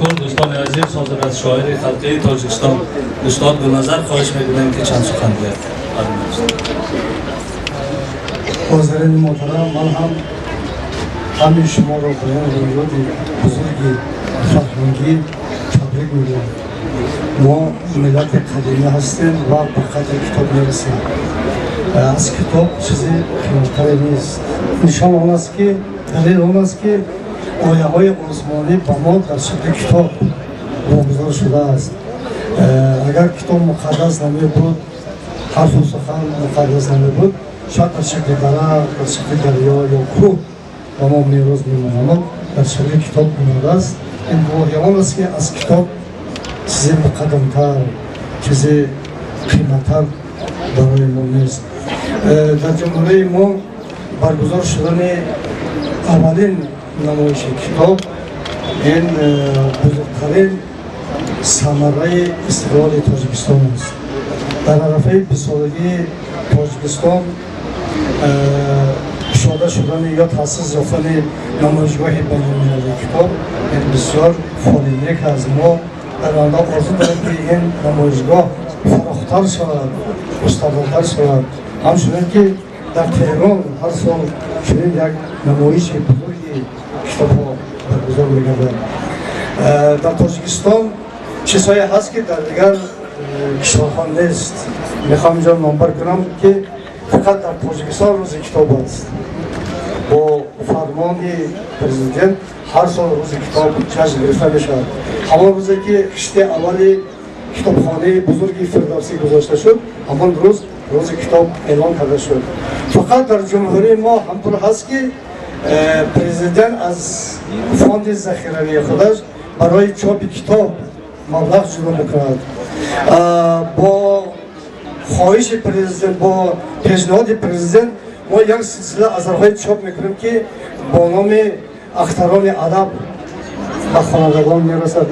Ташаккур, дӯстони азиз. Ҳозир аз шоири халқии Тоҷикистон устод Гулназар хоҳиш мекунем, ки чанд сухан гӯяд. Ҳозирини муҳтарам, ман ҳам ҳамин шуморо ба ин рӯйдоди бузурги фарҳангӣ табрик мегӯям. Мо миллати қадимӣ ҳастем ва ба қадри китоб мерасем. Аз китоб чизи қиматтаре нест. Нишон он аст ки, далел он аст ки ояҳои осмонӣ ба мо дар шакли китоб вогузор шудааст. Агар китоб муқаддас намебуд, ҳарфу сухан муқаддас намебуд, шояд дар шакли дарахт, дар шакли дарё ё кӯҳ ба мо мерос мемонд, аммо дар шакли китоб омадааст. Ин гувоҳи он аст, ки аз китоб чизи муқаддамтар, чизи қиматтар барои мо нест. Дар ҷумҳурии мо баргузор шудани аввалин намоиши китоб ин бузургтарин самараи истиқлоли Тоҷикистон аст. Дар арафаи 20-солагии Тоҷикистон кушода шудани ё таъсис ёфтани намоишгоҳи байналмилалии китоб ин бисёр фоли нек аст. Мо дар оянда орзу дорем, ки ин намоишгоҳ фарохтар шавад, густардатар шавад, ҳамчунин ки дар Теҳрон ҳар сол чунин як намоиши бузурги китобҳо баргузор мегардад. Дар Тоҷикистон чизҳое ҳаст, ки дар дигар кишварҳо нест. Мехоҳам инҷо номбар кунам, ки фақат дар Тоҷикистон Рӯзи китоб аст. Бо фармони президент ҳар сол Рӯзи китоб ҷашн гирифта мешавад. Ҳамон рӯзе ки хишти аввали китобхонаи бузурги Фирдавсӣ гузошта шуд, ҳамон рӯз Рӯзи китоб эълон карда шуд. Фақат дар ҷумҳурии мо ҳамтур ҳаст, ки президент аз фонди захиравии худаш барои чопи китоб маблағ ҷудо мекунад. Бо хоҳиши президент, бо пешниҳоди президент мо як силсила асарҳои чоп мекунем, ки бо номи «Ахтарони адаб» ба хонандагон мерасад.